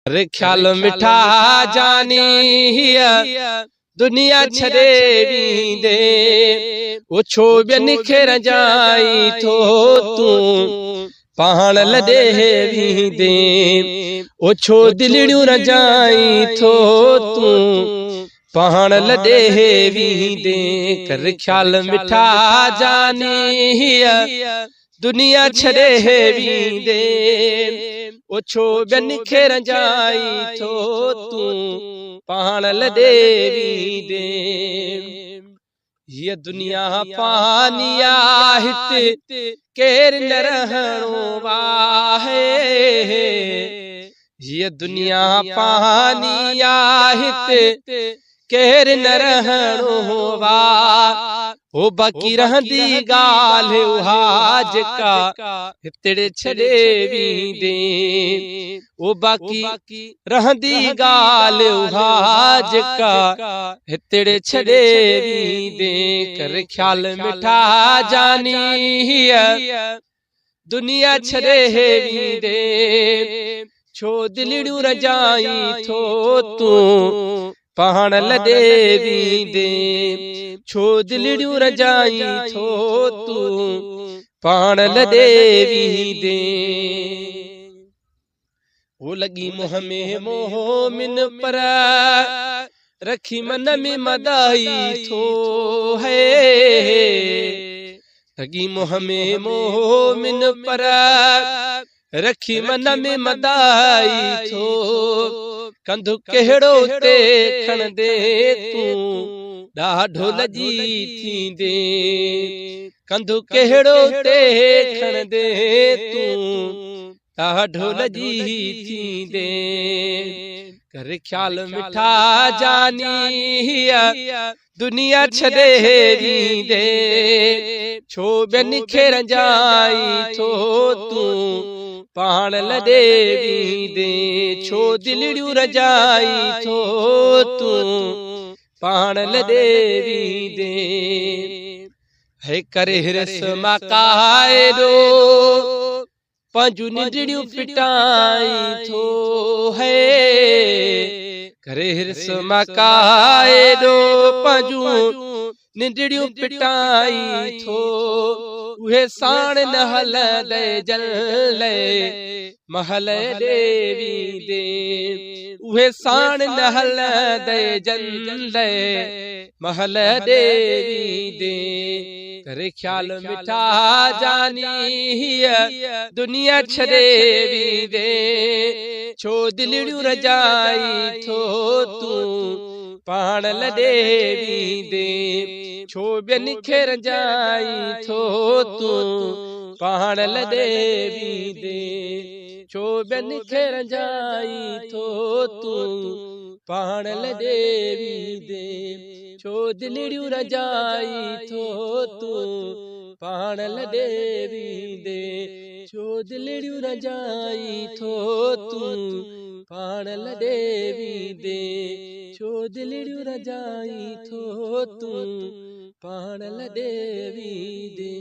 خيال مٺا جاني هيء دنيا ڇڏي ويندي، او ڇو ٻين کي رنجائين ٿو تون پاڻ لڏي ويندي، او ڇو دلڙيون رنجائين ٿو تون پاڻ لڏي ويندي. ڪر خيال مٺا جاني هيء دنيا ڇڏي ويندي، او ڇو ٻين کي رنجائين ٿو تون پاڻ لڏي ويندي. هيء دنيا فاني آ هت ڪير نه رهڻو آهي، هيء دنيا فاني آ هت ڪير نه رهڻو آ، هو باقي رهندي ڳالهه اها جيڪا هتڙي ڇڏي ويندي، او باقي رهندي ڳالهه اها جيڪا هتڙي ڇڏي ويندي. ڪر خيال مٺا جاني هيء دنيا ڇڏي ويندي، ڇو دلڙيون رنجائين ٿو تون پاڻ لڏي ويندي، ڇو دلڙيون رنجائين ٿو تون پاڻ لڏي ويندي. هو لڳي منهن ۾ مومن پر رکي من ۾ مدائي ٿو هي، لڳي منهن ۾ مومن پر رکي من ۾ مدائي ٿو، ڪنڌ ڪهڙو تي کڻندي تون ڏاڍو لڄي ٿيندي، ڪنڌ ڪهڙو تي کڻندي تون ڏاڍو لڄي ٿيندي. ڪر خيال مٺا جاني هيء دنيا ڇڏي ويندي، ڇو ٻين کي رنجائين ٿو تون پاڻ لڏي ويندي، ڇو دلڙيون رنجائين ٿو تون پاڻ لڏي ويندي. هي ڪري حرص مان ڪائيڏو پنهنجون ننڊڙيون ڦٽائين ٿو، هي ڪري حرص مان ڪائيڏو پنهنجون ننڊڙيون ڦٽائين ٿو، اهي ساڻ نه هلندي جلي محل ڏي ويندي، اهي ساڻ نه هلندي جلي محل ڏي ويندي. ڪر خيال مٺا جاني هيء دنيا ڇڏي ويندي، ڇو دلڙيون رنجائين ٿو تون پاڻ لڏي ويندي، ڇو ٻين کي رنجائين ٿو تون پاڻ لڏي ويندي، ڇو ٻين کي رنجائين ٿو تون پاڻ لڏي ويندي، ڇو دلڙيون رنجائين ٿو تون پاڻ لڏي ويندي، ڇو دلڙيون رنجائين ٿو تون پاڻ لڏي ويندي، ڇو دلڙيون رنجائين ٿو تون پاڻ لڏي ويندي.